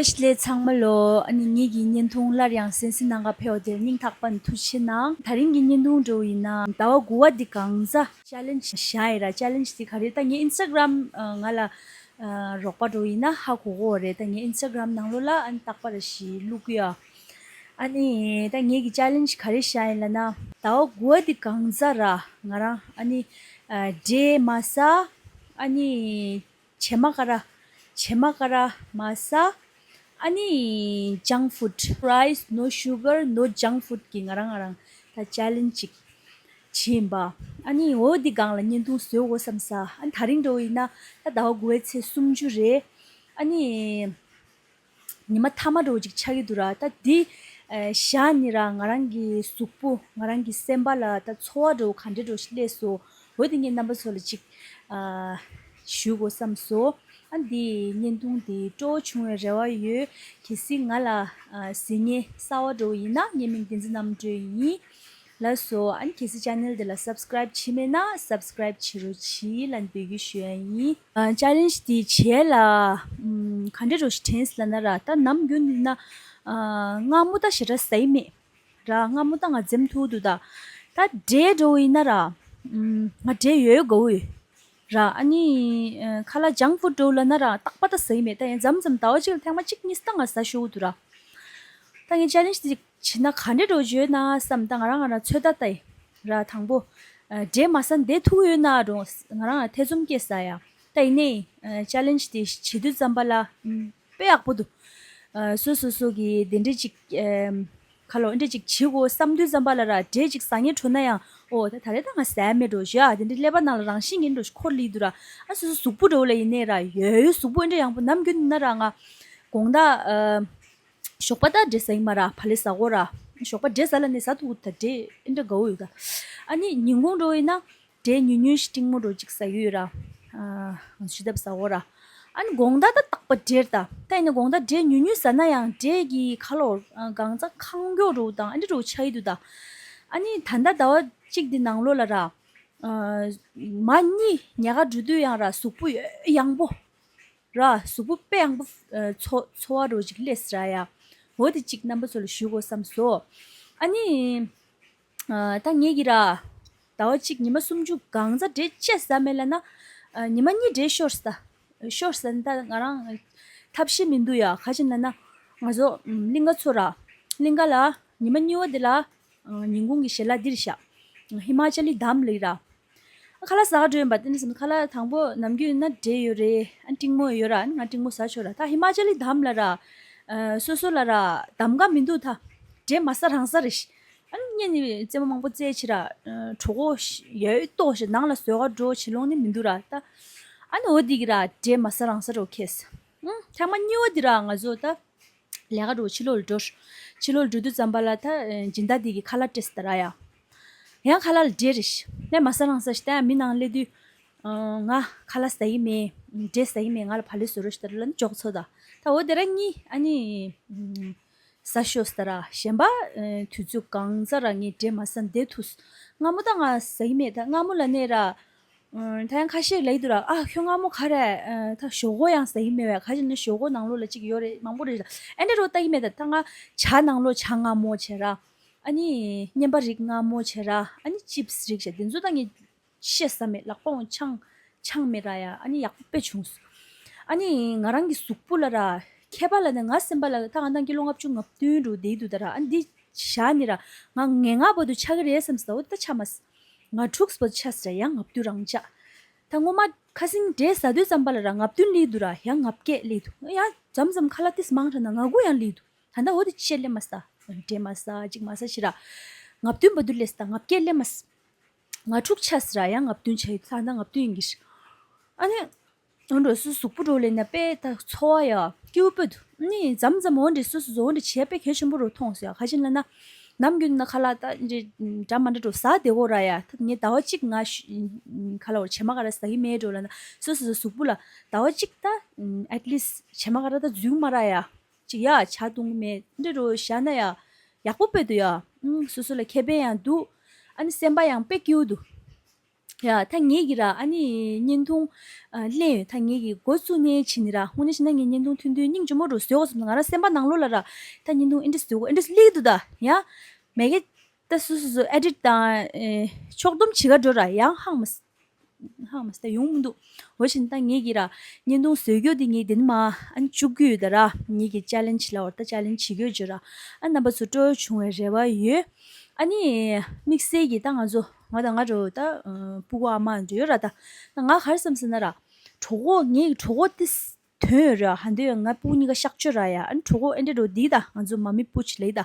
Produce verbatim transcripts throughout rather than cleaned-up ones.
བཀྲ་ཤིས་བདེ་ལེགས་ཚང་མ་ལོ། ཨ་ནི་ངེད་ཀྱི་བརྙན་ཐུང་སླར་ཡང་གསན་གཟིགས་གནང་ག་ཕེབས་པ་དེར་སྙིང་ཐག་པ་ནས་ཐུགས་རྗེ་ཆེ་གནང་། དེ་རིང་གི་བརྙན་ཐུང་འདྲ་བོ་ཡིན་ན་ཟླ་བ་དགུ་པ་འདི་གང་ཟག་ཅེ་ལེན་ཇི་བཞག་ཡིན་ར། ཅེ་ལེན་ཇི་འདི་ག་རེ། ད་ངའི་ཨིན་སི་ཊ་གྷ་རམ་ང་ལ་རོགས་པ་འདྲ་བོ་ཡིན་ན་ཧ་གོ་གོ་རེད། ད་ངའི་ཨིན་སི་ཊ་གྷ་རམ་ནང་ལོགས་ལ་ཨ་ནི་རྟག་པར་ཞིག་བླུག་གི་ཡོད། ཨ་ནི་ད་ངེད་ཀྱི་ཅེ་ལེན་ཇི་ག་རེ་བཞག་ཡིན་ལབ་ན། ཟླ་བ་དགུ་པ་འདི་གང་ཟག་ར་ང་རང་ཨ་ནི་ཨ་འབྲས་མ་ཟ། ཨ་ནི་བྱེ་མ་ཀ་ར། བྱེ་མ་ཀ་ར་མ་ཟ། ཨ་ནི་ཇང་ཕུཌ། Rice, no sugar, no junk food གི་ང་རང་ང་རང་ད་ཅེ་ལེན་ཇི་ཅིག་བྱས་ཡིན་པ། ཨ་ནི་འོ་འདི་སྒང་ལ་བརྙན་ཐུང་བཟོ་དགོས་བསམ་ས། ཨ་ནི་དེ་རིང་འདྲ་བོ་ཡིན་ན་ད་ཟླ་བ་དགུ་པའི་ཚེས་སུམ་ཅུ་རེད། ཨ་ནི་ཉི་མ་མཐའ་མ་འདྲ་བོ་ཅིག་ཆགས་ཀྱི་འདུག་ར། ད་འདི་ཨ་བཞག་ནི་ར་ང་རང་གི་གཟུགས་པོ་ང་རང་གི་སེམས་པ་ལ་ད་ཚོར་བ་འདྲ་བོ་ག་འདྲ་འདྲ་བོ་ཞིག་སླེབས་སོང་། འོ་དེ་ངས་རྣམ་པ་ཚོ་ལ་ཅིག་ཨ་ཞུ་དགོས་བསམ་སོང་། ཨ་འདི་བརྙན་ཐུང་འདི་སྤྲོ་བོ་བྱུང་བའི་རེ་བ་ཡོད། གལ་སྲིད་ང་ལ་ཨ་གཟིགས་མཁན་གསར་པ་འདྲ་བོ་ཡིན་ན་ངའི་མིང་བསྟན་འཛིན་རྣམ་གྲོལ་ཡིན། ལགས་སོ། ཨ་ནི་གལ་སྲིད་ཅེ་ནལ་འདི་ལ་སབ་སི་ཀ་རའིབ་བྱས་མེད་ན་སབ་སི་ཀ་རའིབ་བྱེད་རོགས་གྱིས་ལབ་འབོད་སྐུལ་ཞུ་ཡ་ཡིན། ཨ་ཅེ་ལེན་ཇི་འདི་བྱས་ལ་ཨམ་ག་འདྲ་འདྲ་བོ་ཞིག་དྲན་སོང་ལབ་ན་ར། ད་ནམ་རྒྱུན་ཡིན་ན་ཨ་མངར་མོ་ད་ཞེ་དྲག་ཟ་ཡི་མེད་ར། མངར་མོ་ད་ང་འཛེམ་ཐུབ་འདུག་ད་ད་འབྲས་འདྲ་བོ་ཡིན་ན་ར་ཨམ་ང་འབྲས་ཡོད་དགའ་བོ་ཡོད་ར། ཨ་ནི་ཨ་ཁ་ལག་ཇང་ཕུཌ་འདྲ་བོ་ལབ་ན་ར་རྟག་པར་ད་ཟ་ཡི་མེད། ད་ཡང་མཚམས་མཚམས་ཟླ་བ་གཅིག་ལ་ཐེངས་མ་གཅིག་གཉིས་ད་ང་ཟ་ཤོར་གི་འདུག་ར། ད་ངས་ཅེ་ལེན་ཇི་འདི་བྱེད་ན་ག་འདྲ་འདྲ་བོ་ཡོད་ན་བསམ། ད་ང་རང་ང་རང་ཚོད་ལྟ་ལྟ་ཡི་ར། དང་པོ་ཨ་འབྲས་མ་ཟ་བསྡད་ཐུབ་ཡོད་ན་འགྲོ་ང་རང་ལ་ཐེ་ཚོམ་སྐྱེས་ས་ཡ། ད་ཡིན་ནའི་ཨ་ཅེ་ལེན་ཇི་འདི་བྱེད་དུས་ཙམ་པ་ལ་ཨམ་དཔེ་ཡག་པོ་འདུག་ཨ་སོ་སོ་སོ་གི་དེ་འདྲ་ཅིག་ཨམ་ཁ་ལོ་འདྲ་ཅིག་བྱེད་དགོས་བསམ་དུས་ཙམ་པ་ལ་ར་འབྲས་ཅིག་ཟ་སྙིང་བྲོ་ན་ཡང་ཨོ་ད་ད་རེས་ད་ང་ཟ་ཡ་མེད་འགྲོ་ཞུ་ཡ། དེ་འདྲ་ཀླད་པ་ནང་ལ་རང་བཞིན་གྱིས་འགྲོ་ཞིག་འཁོར་སླེབས་འདུག་ར། ཨ་སོ་སོ་གཟུགས་པོ་འདྲ་བོ་ལ་ཡིན་ནའི་ར་ཡོད་ཡོད་གཟུགས་པོ་འདྲ་ཡག་པོ་ནམ་རྒྱུན་ན་ར་ང་དགོང་དག་ཨ། ཞོགས་པ་ད་འབྲས་ཟ་ཡི་མ་ར། བག་ལེབ་ཟ་དགོས་ར། ཞོགས་པ་འབྲས་ཟ་ལབ་ནས་ཟ་ཐུབ་ད་འབྲས་ཨེ་འདྲ་དགའ་བོ་ཡོད་ད། ཨ་ནི་ཉིན་གུང་འདྲ་བོ་ཡིན་ན་འབྲས་ཉུང་ཉུང་ཞིག་ཕྲེང་མོ་འདྲ་བོ་ཅིག་ཟ་གི་ཡོད་ར། ཨ་ཞུ་ཐབས་ཟ་དགོས་ར། ཨ་ནི་དགོང་དག་ད་རྟག་པ་འབྲས་ད། ད་ཡིན་ན་དགོང་དག་འབྲས་ཉུང་ཉུང་ཟ་ན་ཡང་འབྲས་ཀྱི་ཁ་ལོ་ཨ་གང་ཚ་ཁང་མགྱོགས་འདྲ་བོ་དང་ཨེ་འདྲ་འདྲ་བོ་ཆགས་ཡི་འདུག་ད། ཨ་ནི་ད་ལྟ་ཟླ་བ་གཅིག་འདི་ནང་ལོགས་ལ་ར། ཨ་མ་གཉིས་ཉལ་ཁ་འགྲོ་དུས་ཡང་ར་གཟུགས་པོ་ཡོད་ཡངས་པོ། ར་གཟུགས་པོ་དཔེ་ཡངས་པོ་ཨ་ཚོ་ཚོར་བ་འདྲ་བོ་ཅིག་སླེབས་སོང་ར་ཡ། འོ་དེ་གཅིག་རྣམ་པ་ཚོ་ལ་ཞུ་དགོས་བསམ་སོང་། ཨ་ནི་ཨ་ད་ངེད་ཀྱིས་ར་ཟླ་བ་གཅིག་ཉི་མ་སུམ་ཅུ་གང་ཚ་འབྲས་ཅི་ཟ་མེད་ལབ་ན། ཨ་ཉི་མ་གཉིས་འབྲས་ཤོར་སོང་ད། ཤོར་སོང་ད་ང་རང་ཐབས་ཤེས་མི་འདུག་ཡ། ག་ཅི་ལབ་ན་ང་ཚོ་ཨམ་གླིང་ག་ཚོ་ར། གླིང་ག་ལ་ཉི་མ་གཉིས་པ་དེ་ལ་ཨ་ཉིན་གུང་གི་ཞལ་ལག་འདིར་བཞག་ཧི་མ་ཅ་ལི་དམ་ལབ་ཀྱི་ར། ཨ་ཁ་ལག་ཟ་ག་འགྲོ་ཡིན་པ་དེ་ནས་སམ། ཁ་ལག་དང་པོ་ནམ་རྒྱུན་ཡིན་ན་འབྲས་ཡོད་རེད། ཨ་ནི་ཕྲེང་མོ་ཡོད་ར། ཨ་ནི་ང་ཕྲེང་མོ་ཟ་ཆོག་ར། ད་ཧི་མ་ཅ་ལི་དམ་ལ་ར། ཨ་སོ་སོ་ལ་ར་གདམ་ག་མི་འདུག་ད་འབྲས་མ་ཟ་རང་ཟ་རེད་ཤི། ཨ་ནི་ངས་ནི་རྩེད་མོ་མང་པོ་རྩེད་ཕྱིན་ར། ཨ་གྲོད་ཁོག་ཡོད་ཏོག་ཞིག་ནང་ལ་ཟོས་ག་འགྲོ་བྱེད་ལོང་ནི་མི་འདུག་ར་ད། ཨ་ནི་འོ་འདི་གི་ར་འབྲས་མ་ཟ་རང་ཟ་འགྲོ་ཁེལ་སོང་། ཨ་ཐེངས་མ་གཉིས་པ་འདི་ར་ང་ཚོ་ད། ལས་ཀ་འགྲོ་ཕྱི་ལོགས་ལ་འགྲོ། ཕྱི་ལོགས་ལ་འགྲོ་དུས་ཙམ་པ་ལ་ད་ཨ་སྦྱིན་བདག་དེ་གིས་ཁ་ལག་སྤྲད་སོང་ད་ར་ཡ། ཡང་ཁ་ལག་ལ་འབྲས་རེད་ཤི། ངས་མ་ཟ་རང་ཟ་ཤི། ད་ཡང་མི་ནང་སླེབས་དུས་ཨ་ང་ཁ་ལག་ཟ་གི་མེད། འབྲས་ཟ་གི་མེད། ང་ལ་བག་ལེབ་བཟོ་རོགས་ཤིག་ད་ར་ལབ་ནས་འཇོག་ཚར་ད། ད་འོ་དེ་ར་གཉིས་ཨ་ནི་ཨ་ཟ་ཤོར་སོང་ད་ར། གཞན་པ་ཨ་དུས་ཚོད་གང་ཚ་ར་ངས་འབྲས་མ་ཟ་བསྡད་ཐུབ་སོང་། མངར་མོ་ད་ང་ཟ་གི་མེད། ད་མངར་མོ་ལབ་ནས་ར། ཨ་ད་ཡང་ཁ་ཤས་ལབ་ཀྱི་འདུག་ར། ཨ་ཁྱོད་མངར་མོ་ག་རེ། ཨ་ད་ཞོག་ཁོག་ཡང་ཟ་གི་མེད་པས། ག་ཅི་ན་ཞོག་ཁོག་ནང་ལོགས་ལ་ཅིག་ཡོད་རེད། མང་པོ་རེད་ལ། ཨེ་འདྲ་རོ་ལྟ་གི་མེད། ད་ད་ང་ཇ་ནང་ལོགས་ཇ་མངར་མོ་བྱས་ར། ཨ་ནི་བརྙན་པ་རིགས་མངར་མོ་བྱས་ར། ཨ་ནི་ཅིབ་སི་རིགས་བྱས། དེ་ཚོ་ད་ངས་ཤེས་ས་མེད། ལག་པ་འོང་ཆང་ཆང་མེད་ར་ཡ། ཨ་ནི་ཡག་པོ་དཔེ་བྱུང་སོང་། ཨ་ནི་ང་རང་གི་གཟུགས་པོ་ལ་ར་ཁྱད་པར་ལ་ནི་ང་སེམས་པ་ལ་ད་ང་ནང་ཀི་ལོ་ལྔ་བཅུ་ང་བདུན་རུ་བསྡད་འདུག་ད་ར། ཨ་ནི་འདི་བཞག་ནི་ར་ང་ང་ལྔ་བར་དུ་ཆགས་ཀྱི་རེད་བསམ་སོང་། འོ་ད་ཆགས་མ་སོང་། ང་དྲུག་བར་དུ་ཆགས་སོང་ར། ཡང་ང་བདུན་རང་ཆགས། ད་སྔོན་མ་ཁ་སང་འབྲས་ཟ་དུས་ཙམ་པ་ལ་ར་ང་བདུན་སླེབས་འདུག་ར། ཡང་ང་བརྒྱད་སླེབས་འདུག་ཡང་མཚམས་མཚམས་ཁ་ལག་ཏིས་མང་དྲགས་ན་ང་དགུ་ཡང་སླེབས་འདུག་ད་ལྟ་འོ་དེ་ཅི་བྱས་སླེབས་མ་སོང་། འབྲས་མ་ཟ་ཅིག་མ་ཟ་ཞིག་ར། ང་བདུན་བར་དུ་སླེབས་སོང་། ད་ང་བརྒྱད་སླེབས་མ་སོང་། ང་དྲུག་ཆགས་སོང་ར། ཡང་ང་བདུན་ཆགས་ཡོད། ད་ལྟ་ང་བདུན་ཡིན་གྱི་རེད། ཨ་ནི་འོ་འདྲ་སོ་གཟུགས་པོ་འགྲོ་ལས་ན་དཔེ་ད་ཚོར་བ་ཡ་སྐྱིད་པོ་འདུག་ནི་མཚམས་མཚམས་འོ་འདྲ་སོ་སོ་འོ་འདྲ་བྱས་དཔེ་གལ་ཆེན་པོ་རུ་མཐོང་སོང་ཡ། ག་ཅི་ལབ་ན་ནམ་རྒྱུན་ན་ཁ་ལག་ད་འདྲ་འདྲ་མ་འདྲ་འགྲོ་ཟ་བསྡད་ཀྱི་ཡོད་ར་ཡ། ད་ངས་ཟླ་བ་གཅིག་ང་ཤ་ཁ་ལག་བྱེ་མ་ཀ་ར་ཟ་གི་མེད་འགྲོ་ལབ་ན་སོ་སོ་སོ་གཟུགས་པོ་ལ་ཟླ་བ་གཅིག་ད་at least་བྱེ་མ་ཀ་ར་ད་འཛུལ་མ་ར་ཡ། ཅིག་ཡ་ཇ་བཏུང་གི་མེད་འདྲ་རུ་བཞག་ན་ཡ་ཡག་པོ་དཔེ་འདུག་ཡ། ཨུམ་སོ་སོ་ལ་ཁེ་ཕན་ཡང་འདུག་ཨ་ནི་སེམས་པ་ཡང་དཔེ་སྐྱིད་པོ་འདུག་ཡ་ད་ངེད་ཀྱི་ར་ཨ་ནི་བརྙན་ཐུང་ཨ་ལེན་ཡོད། ད་ངེད་ཀྱི་འགོ་བཙུགས་ནས་ཕྱིན་ནི་ར་དངོས་གནས་བྱས་ན་ངས་བརྙན་ཐུང་ཐུང་ཐུང་སྙིང་རྗེ་མོ་འགྲོ་བཟོས་འོ་བསམ། ང་རང་སེམས་པ་ནང་ལོགས་ལ་ར་ད་བརྙན་ཐུང་ཨེ་འདྲ་བཟོས་འོ་ཨེ་འདྲ་སླེབས་འདུག་ད་ཡ་མེད་ཀི། ད་སུ་སུ་སུ་ཨེ་ཌིཊ་དང་ཨེ་ཕྱོགས་བསྡོམས་བྱེད་ག་འགྲོ་ར་ཡང་ཧང་མ་ཧང་མ་སྟེ་ཡོང་མི་འདུག་འོ་བྱས་ན་ད་ངེད་ཀྱི་ར་བརྙན་ཐུང་བཟོས་རྒྱུ་དེ་ངས་དེ་ནི་མ་ཨ་ནི་བཅུག་རྒྱུ་ཡོད་ད་ར། ངེད་ཀྱི་ཅེ་ལེན་ཇི་ལ་འོ་ད་ཅེ་ལེན་ཇི་བྱེད་རྒྱུ་ཡོད་ར། ཨ་རྣམ་པ་ཚོ་སྤྲོ་བོ་བྱུང་བའི་རེ་བ་ཡོད། ཨ་ནི་དམིགས་བསལ་གྱི་ད་ང་ཚོ་ང་དང་ང་འགྲོ་ད་སྤུ་གུ་ཨ་མ་འདྲ་ཡོད་ར། ད་ད་ང་ག་རེ་བསམ་ཟེར་ན་ར་གྲོད་ཁོག་ངེད་ཀྱི་གྲོད་ཁོག་ཏི་དོན་ཡོད་རེད། ཧ་འདོད་ང་སྤུ་གུ་གཉིས་ཀ་གཤག་བཅོས་ར་ཡ། ཨ་ནི་གྲོད་ཁོག་ཨེ་འདྲ་འགྲོ་འདི་ད་ང་ཚོ་མ་མི་སྤུ་ཆི་ལེ་ད་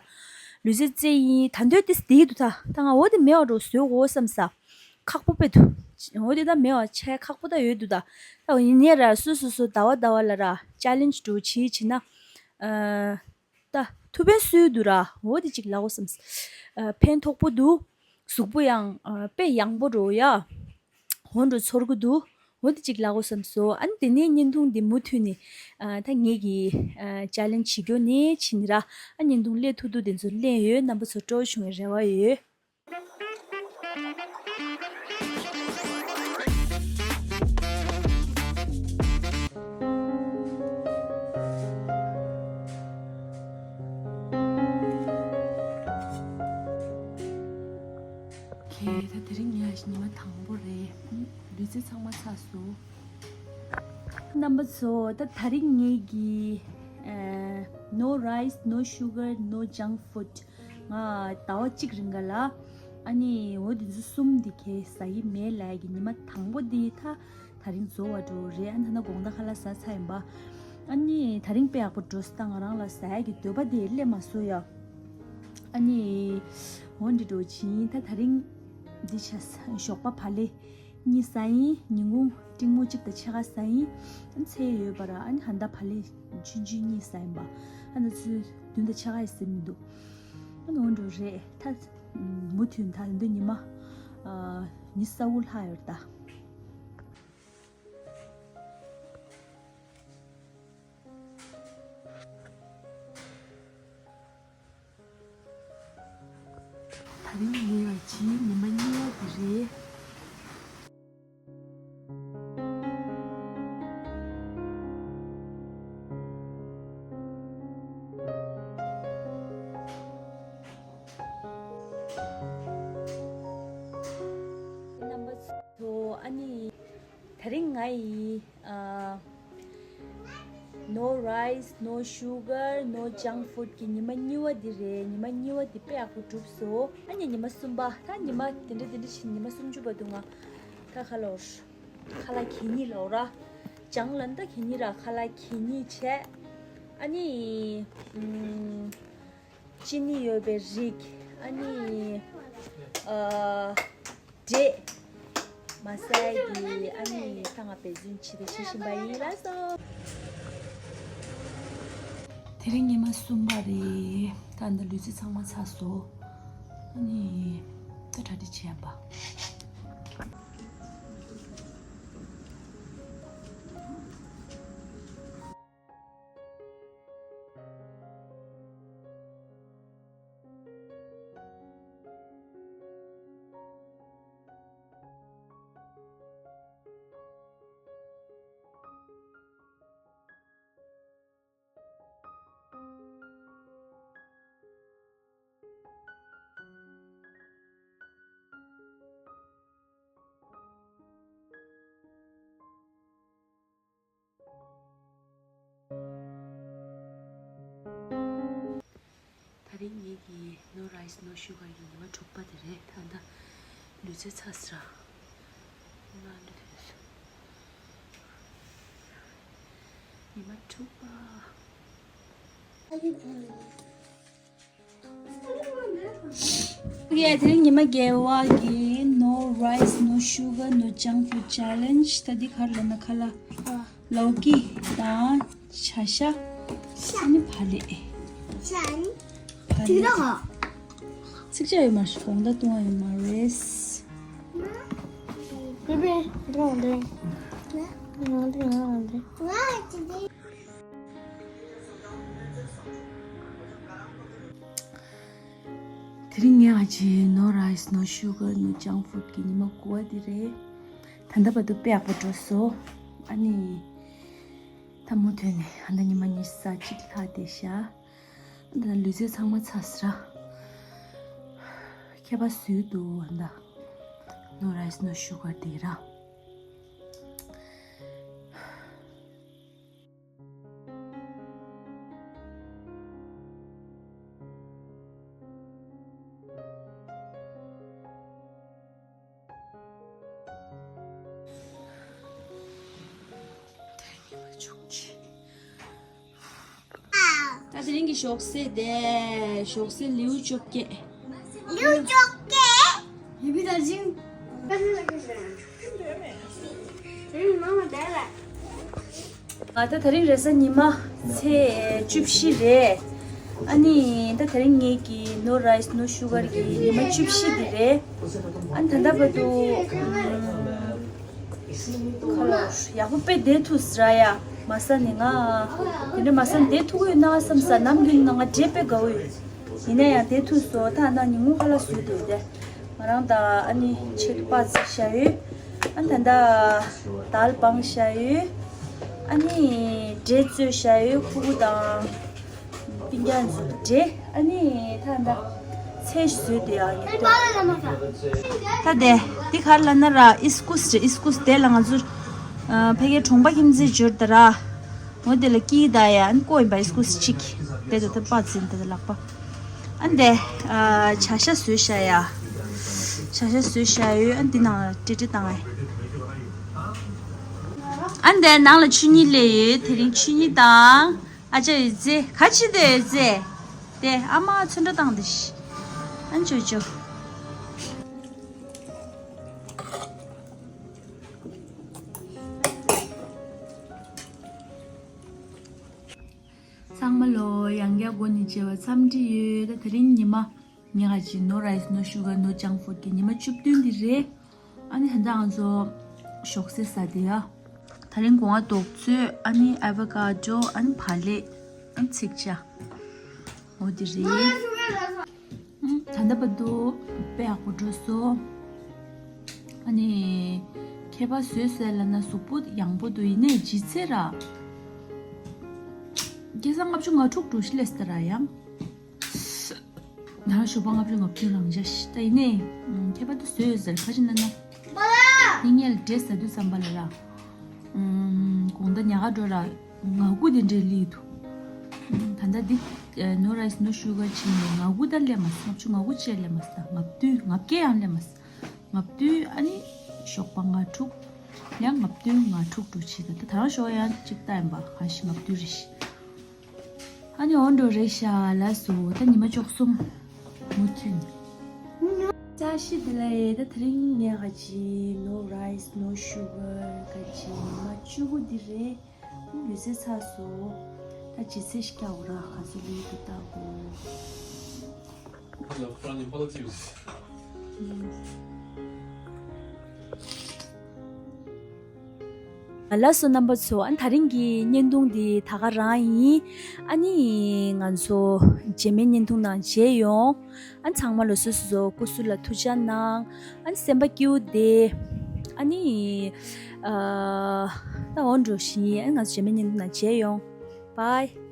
ལུས་རྩལ་རྩེ་ཡིན། ད་འདོད་ཏིས་འདི་འདུག་ད་ད་ང་འོ་དེ་མེད་བ་འགྲོ་བཟོས་འོ་བསམ་ས་ཁག་པོ་དཔེ་འདུག་འོ་དེ་ད་མེད་བ་ཆེ་ཁག་པོ་ད་ཡོད་འདུག་ད་ད་ཡིན་ནའི་ར་སུ་སུ་སུ་ཟླ་བ་ཟླ་བ་ལ་ར་ཅེ་ལེན་ཇི་འགྲོ་བྱེད་བྱེད་ན་ཨ། ད་ཐུགས་ཕན་གསོས་འདུག་ར། འོ་དེ་གཅིག་ལབ་དགོས་བསམ། ཨ་ཕན་ཐོགས་པོ་འདུག་གཟུགས་པོ་ཡང་ཨ་དཔེ་ཡང་པོ་འགྲོ་ཡ། འོ་འགྲོ་ཚོར་གི་འདུག་འོ་དེ་གཅིག་ལབ་དགོས་བསམ་སོང་། ཨ་ནི་དེ་ནས་བརྙན་ཐུང་འདི་མུ་མཐུད་ནས་ཨ་ད་ངེད་ཀྱི་ཨ་ཅེ་ལེན་ཇི་བྱེད་རྒྱུ་ནས་ཕྱིན་ནི་ར། ཨ་བརྙན་ཐུང་ལས་ཐུག་ཐུག་དེ་ཚོ་ལེན་ཡོད། རྣམ་པ་ཚོ་སྤྲོ་བོ་བྱུང་བའི་རེ་བ་ཡོད། ཁེ་ད་དེ་རིང་ངའི་ཉི་མ་དང་པོ་རེད། ལུས་རྩལ་ཚང་མ་ཚར་སོང་། རྣམ་པ་ཚོ་ད་དེ་རིང་ངེད་ཀྱི་ཨ་no rice, no sugar, no junk food ང་ཟླ་བ་གཅིག་རིང་ག་ལ་ཨ་ནི་འོ་དེ་ཚོ་གསུམ་དེ་གས་ཟ་ཡི་མེད་ལབ་ཀྱི་ཉི་མ་དང་པོ་དེ་ད་དེ་རིང་རྫོགས་པ་འགྲོ་རེད། ཨ་ནི་ད་ནི་དགོང་དག་ཁ་ལག་ཟ་ཚར་ཡིན་པ། ཨ་ནི་དེ་རིང་དཔེ་ཡག་པོ་འགྲོ་སོང་། ད་ང་རང་ལ་ཟ་ཡ་གི་འདོད་པ་དེ་སླེབས་མ་སོང་ཡ། ཨ་ནི་འོ་འདི་འགྲོ་ཕྱིན། ད་དེ་རིང་འདི་ཆ་ཞོགས་པ་བག་ལེབ་གཉིས་ཟ་ཡིན། ཉིན་གུང་ཏྲིང་མོ་གཅིག་དང་ཕྱེད་ཀ་ཟ་ཡིན། ཚལ་ཡོད་པ་ར། ཨ་ནི་ཧན་ད་བག་ལེབ་ཆུང་ཆུང་གཉིས་ཟ་ཡིན་པ། ཨ་ནི་ཚུལ་བདུན་དང་ཕྱེད་ཀ་ཡི་ཟིན་མི་འདུག་ཨ་ནི་འོ་འགྲོ་རེད། ད་མུ་མཐུད་ད་འདི་ཉི་མ་ཨ་ཉི་ཤུ་རྩ་དགུ་ལྷག་ཡོད་ད། དེ་རིང་ངའི་ལ་ཕྱིན་ཉི་མ་གཉིས་པ་དེ་རེད། རྣམ་པ་ཚོ་ཨ་ནི། དེ་རིང་ང་ཡི་ཨ་no rice, no sugar, no junk food གི་ཉི་མ་གཉིས་པ་འདི་རེད། ཉི་མ་གཉིས་པ་འདི་དཔེ་ཡག་པོ་གྲུབ་སོང་། ཨ་ནི་ཉི་མ་གསུམ་པ། ད་ཉི་མ་དེ་འདྲ་དེ་འདྲ་བྱས་ཉི་མ་སུམ་ཅུ་པ་འདུག་ང་ད་ཁ་ལོར་ཁ་ལག་གད་སྙིགས་ལོག་ར། ཅང་ལ་ད་གད་སྙིགས་ར། ཁ་ལག་གད་སྙིགས་བྱས། ཨ་ནི་ཨམ། ཅི་ནི་ཡོད་པའི་རིགས། ཨ་ནི་ཨ་འབྲས་མ་ཟད་ཀྱི་ཨ་ནི་ད་ང་འབད་བརྩོན་བྱེད་དེ་བྱེད་བཞིན་པ་ཡིན་ལགས་སོ། དེ་རིང་ཉི་མ་གསུམ་པ་རེད། ད་ལྟ་ལུས་རྩལ་ཚང་མ་ཚར་སོང་། ཨ་ནི་ད་གྲ་སྒྲིག་བྱས་པ། ད་རིང་ངེད་ཀྱི་no rice no sugar གི་ཉི་མ་དྲུག་པ་དེ་རེད། ད་ལྟ་ལུས་རྩལ་ཚར་སོང་། ང་འདི་དུས་སུ་ཉི་མ་དྲུག་པ། ཡ་དེ་རིང་ཉི་མ་བརྒྱད་པ་གི་no rice no sugar no junk food challenge ད་འདི་ག་རེ་ལབ་ན་ཁ་ལག་ལོ་ཀི་དང་བྱ་ཤ་ཨ་ནི་བག་ལེབ། བག་ལེབ། ཚིག་ཆ་ཡོད་མ་རེད། དགོང་དག་བཏུང་བ་ཡོད་མ་རེད། དེ་རིང་ངས་ཨ་ཅེ་no rice, no sugar, no junk food གི་ཉི་མ་དགུ་པ་འདི་རེད། ད་ལྟ་བར་དུ་དཔེ་ཡག་པོ་འགྲོ་སོང་། ཨ་ནི། ད་མུ་མཐུད་ནས་ཨ་ད་ཉི་མ་གཉིས་ས་གཅིག་ལྷག་བསྡད་ཤག་ཨ་ད་ལུས་རྩལ་ཚང་མ་ཚར་སོང་ར། མཁས་པ་བཟོས་འདུག་ཨ་ད། No rice, no sugar འདི་ར། ད་དེ་རིང་གི་ཞོགས་ཟས་དེ། ཞོགས་ཟས་ལེའུ་བཅོ་བརྒྱད། ལེའུ་བཅོ་བརྒྱད། ཡི་བི་ད་ཅིང་། ང་ད་དེ་རིང་རེས་གཟའ་ཉི་མ་ཚེས་བཅུ་བཞི་རེད། ཨ་ནི་ད་དེ་རིང་ངེད་ཀྱི་no rice, no sugar གི་ཉི་མ་བཅུ་བཞི་འདི་རེད། ཨ་ནི་ད་ལྟ་བར་དུ་ཁ་ལོ་ཡག་པོ་དཔེ་བསྡད་ཐུབ་ཟེར་ཡ། མ་ཟ་ནི་ང་དེ་འདྲ་མ་ཟ་ནི་བསྡད་ཐུབ་ཀྱི་ཡོད་ན་བསམ་ས། ནམ་རྒྱུན་ང་འབྲས་དཔེ་དགའ་བོ་ཡོད། ཡིན་ན་ཡང་བསྡད་ཐུབ་སོང་། ད་ནང་ཉིན་གུང་ཁ་ལག་བཟོས་འདུག་དེ། ང་རང་དང་ཨ་ནི་ཆེད་དུ་པ་ཚིག་བཞག་ཡོད། ཨ་ནི་ད་ལྟ་དལ་སྦངས་བཞག་ཡོད། ཨ་ནི་འབྲས་བཙོས་བཞག་ཡོད། ཁུ་བུ་དང་སྤུན་ཀྱག་ཚོ་འབྲས། ཨ་ནི་ད་ལྟ་ཚལ་བཟོས་འདུག་ཡ། ངས་ལྟོས། ད་དེ་འདི་ག་རེ་ལབ་ན་ར། ཨིས་ཀུས་རེད། ཨིས་ཀུས། དེ་ལ་ང་ཚོ་ཕ་གིའི་གྲོང་པ་ཁྱིམ་མཚེས་འབྱོར་ད་ར། འོ་དེ་ལ་ཀི་ད་ཡ་ཨན་ཀོ་ཡིན་པ། ཨིས་ཀུས་ཅིག་དེ་ད་ད་པ་ཚིན་དེ་ད་ལག་པ། ཨན་དེ་ཨ་བྱ་ཤ་བཟོས་ཤ་ཡ། བྱ་ཤ་བཟོས་ཤ་ཡོད། ཨན་དེ་ནང་ལ་ཀྲི་ཀྲི་བཏང་ཨེ། ཨན་དེ་ནང་ལ་ཆུ་གཉིས་སླེབས་ཡོད། དེ་རིང་ཆུ་གཉིས་དང་ཨ་ཅག་ཡོད་ཚེ་ག་ཅི་དེ་ཡོད་ཚེ། དེ་ཨ་མ་ཚོན་ཁྲ་བཏང་དེ་ཤི། ཨན་ཅོ་ཅོ། ཚང་མ་ལོ་ཡང་བསྐྱར་འགོ་ནས་མཇལ་བ་འཚམས་འདྲི་ཡོད། ད་དེ་རིང་ཉི་མ་ངས་ག་ཅི་no rice, no sugar, no junk food གི་ཉི་མ་བཅུ་བདུན་འདི་རེད། ཨ་ནི་ད་ལྟ་ང་ཚོ་ཞོགས་ཟས་ཟ་དེ་ཡ། དེ་རིང་སྒོ་ང་རྡོག་བཙོས། ཨ་ནི་ཨ་བ་ཀ་ཌོ། ཨ་ནི་བག་ལེབ། ཨ་ནི་ཚིག་ཇ། འོ་དེ་རེད། ད་ལྟ་བར་དུ་དཔེ་ཡག་པོ་འགྲོ་སོང་། ཨ་ནི་མཁས་པ་བཟོས་ཟེར་ལབ་ན་གཟུགས་པོ་ཡང་པོ་འདུག་ཡིན་ནའི་ལྗིད་ཚད་ར། སྐལ་བཟང་ལྔ་བཅུ་ང་དྲུག་འགྲོ་ཤི་ལས་ཟེར་ར་ཡང་། ད་ཞོགས་པ་ལྔ་བཅུ་ང་བདུན་རང་འཇགས་ཤི། ད་ཡིན་ནའི་མཁས་པ་དེ་བཟོས་ཟེར་ཁ་ཅིག་ན་ན། ཡིན་ངེས་ལ་འདྲེ་ཟ་དུས་ཙམ་པ་ལ་ར། ཨུམ། དགོང་དག་ཉལ་ཁ་འགྲོ་ར། ང་དགུ་དེ་འདྲས་སླེབས་འདུག་ད་ལྟ་འདི་no rice, no sugar བྱས་ནས་ང་དགུ་ད་སླེབས་མ་སོང་། ལྔ་བཅུ་ང་དགུ་བཅས་སླེབས་མ་སོང་། ད་ལྔ་བདུན། ལྔ་བརྒྱད་ཡང་སླེབས་མ་སོང་། ལྔ་བདུན། ཨ་ནི་ཞོགས་པ་ལྔ་དྲུག་ཡང་ལྔ་བདུན་ང་དྲུག་འགྲོ་ཆེ། ད་ད་རང་ཞོགས་ཡང་གཅིག་ལྟ་ཡིན་པ། གང་ཞིག་ལྔ་བདུན་རེ་ཞིག་ཨ་ནི་འོ་འགྲོ་རེད་ཤག་ལགས་སོ། ད་ཉི་མ་བཅུ་གསུམ་མུ་མཐུད་ནས། བཀྲ་ཤིས་བདེ་ལེགས། ད་དེ་རིང་ངས་ག་ཅི་no rice, no sugar ག་ཅི་ཉི་མ་བཅུ་དགུ་འདི་རེད། ལུས་རྩལ་ཚར་སོང་། ད་ལྗིད་ཚད་ཞིག་རྒྱག་དགོས་ར། ག་ཚོད་ལུས་འདུག་ལྟ་དགོས། ལགས་སོ་རྣམ་པ་ཚོ། ཨ་ནི་དེ་རིང་གི་བརྙན་ཐུང་འདི་ད་ག་རང་ཡིན། ཨ་ནི་ང་ཚོ་རྗེས་མའི་བརྙན་ཐུང་ནང་མཇལ་ཡོང་། ཨ་ནི་ཚང་མ་ལ་སོ་སོ་སོ་སྐུ་གཟུགས་ལ་ཐུགས་ཅག་གནང་། ཨ་ནི་སེམས་པ་སྐྱིད་པོ་བསྡད། ཨ་ནི་ཨ་ད་འོ་འགྲོ་ཞིག་ཨ་ནི་ང་ཚོ་རྗེས་མའི་བརྙན་ཐུང་ནང་མཇལ་ཡོང་། Bye།